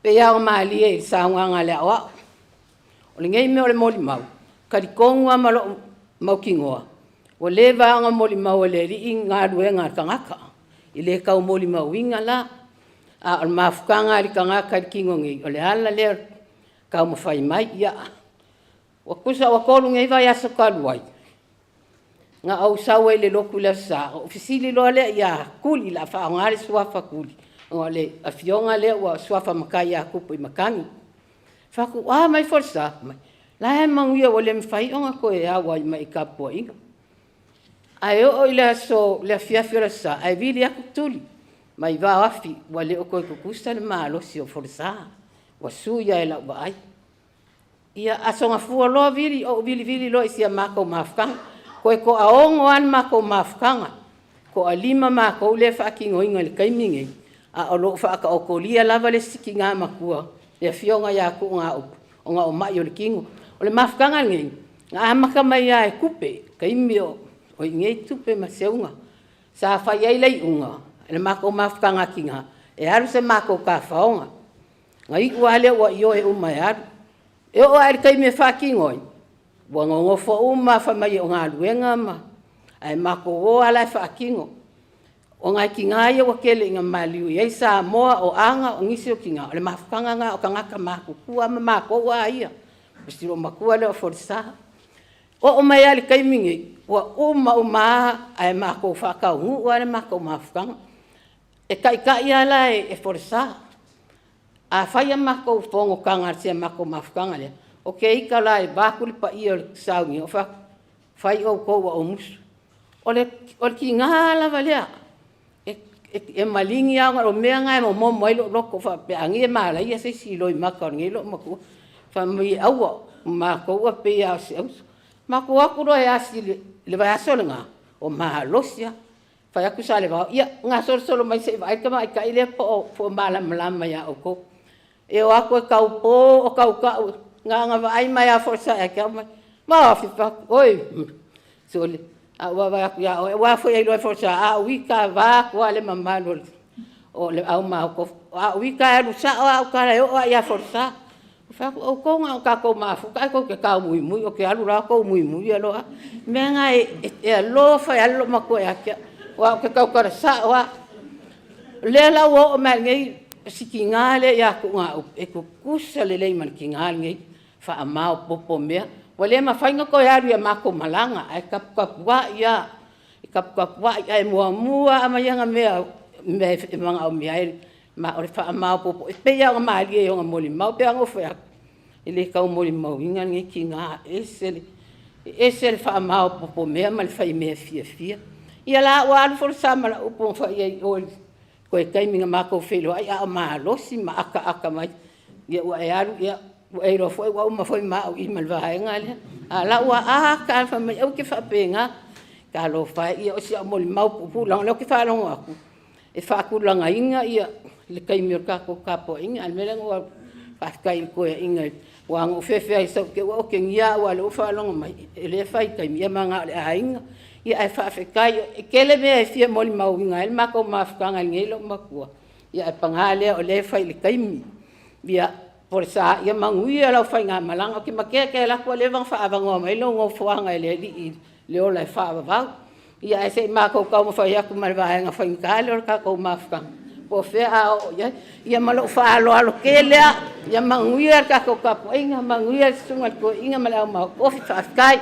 Pei lava ona malie i le saunoaga a le aoao, o lenei mea o le molimau, e talitonu lava ma lou mautinoa, ua leva lava ona molimau e le Alii ni galuega a le tagata, e le tau molimauina la. A o le mafutaga a le tagata i le tino nei, o le ala lea o le taumafai mai. Ia, ua tusa ua 3 nei vaiaso talu ai na ou sau ai i le lotu i le Aso Sa, ona ou fesili loa lea ia Tuli, o le a faaaoga le suafa Tuli ona o le afioga lea ua suafa matai ia Tupuimatagi. Ou fai atu, o a mai Folasa? Fai mai, la e manuia ua le mafai ona toe auai mai i tapuaiga. Ae oo i le afiafi o le Aso Sa ae vili atu Tuli mai vaoafi ua le o toe tutusa le malosi o Folasa, ua sui lava i lau vaai. Ia, Aso Gafua loa vili, ou vilivili loa i si a matou mafutaga. Toe toa-6 lava le matou mafutaga, toa-5 matou lea e faatinoina i le taimi lenei, a o lo o faataotolia lava le isi tina matua, le Afioga ia Tuugaupu ona o mai o le tino. O le mafutaga lenei, na amata mai lava e tupe, taimi o i inei Tupe ma Seuga, sa fai ai le iuga i le matou mafutaga a tina, e alu se matou tafaoga. Na iu lava lea ua ioe uma e alu. E oo lava i le taimi e faatino ai, ua nonofo uma lava fai mai o galuega ae matou o lava la e faatino. O nai tina ia ua tele ina maliliu i ai Samoa, o Aga, o nisi o tina, o le mafutaga lena o tagata matutua ma matou lava ia, ma si oomatua lea o Folasa. Oo mai lava i le taimi lenei, ua uma uma lava ae matou faataunuu lava le matou mafutaga. E taitai lava la e Folasa. A fai a matou fonotaga i si a matou mafutaga lea, o te ita la vaeatu le paia o le sauniga, ou fai atu, fai outou ua ou musu. O le tiga lava lea, e maligi lava ona o mea na e momomo ai lou loto faapea a nei e malaia se isi i loimata o lenei loomatua. Fai mai aua, o matou e pei lava o se auso. Matou o atu loa e asi i le vaiaso lena, ua malosi lava. Fai atu Salevao, ia gasolosolo mai se i vaai le tamaitai lea po o malamalama ia outou. E o atu e taupo o tautau, na ona vaai mai lava o Folasa ia te au fai mai, Vaoafi. Ou fai atu, oi sole, a ou vaavaai atu ia oe, aua foi e iloa e Folasa a ou ita lava vaeatu lava le mamalu o le au maotofi, a ou ita lava e alu sao lava au tala e oo lava ia Folasa. Ou fai atu, outou na o tatou mafuta ae tou te taumuimui, ou te alu loa tou muimui loa. O le mea lena e alofa ai lava le loomatua ia te au, aua ou te tautala sao lava. O lea la ua oo mai lava i lenei, si tina lea ia Tuugaupu, e tutusa lelei ma le tina lenei, faamaopoopo mea. Ua le mafai ona toe alu i a matou malaga, ae taputapuai lava, taputapuai, ae muamua lava aumai ana mea i mea e manaomia ai, ma o le faamaopoopo. E pei lava ona malie i ona molimau. E pei lava ona ou fai atu, e le tau molimauina lenei tina, e ese le faamaopoopo mea ma le faimea fiafia. Ia la ua alu Folasa ma lau upu na fai ai i o i le toe taimi na matou feiloai a o malosi ma akaaka mai, ia ua e alu, ua e iloa foi ua uma foi ma au i i ma le vaega lea. A o la e ua ata lava, fai mai, aua e te faapena. Talofa e, ia o si au molimau puupuu lava, leaga o lea ou te faalogo atu e faatulagaina le taimi o le tatou tapuaiga. A o le mea lea na ou alu atu, faafetai i le toeaina, aua na ou fefe lava i sau i te i ua otegia au aua o lea ua ou faalogo mai o lea e fai i le taimi, ia ma na o le aiga. Ae faafetai, e tele mea e fia molimauina ai le matou mafutaga i lenei loomatua, ae paga lea o lea e fai i le taimi. Ia Folasa, ia manuia lau faigamalaga. Ou te matea e te alu atu ua leva ona faaavanoa mai lou nofoaga e le Alii i le ola e faavavau. Ia ae se i matou taumafai atu ma le vaega faigata lea o le tatou mafutaga, po o fea a oo i ai. Ia ma lou faaaloalo tele lava. Ia manuia le tatou tapuaiga, manuia le susuga i le toeaina ma le au maotofi. Faafetai.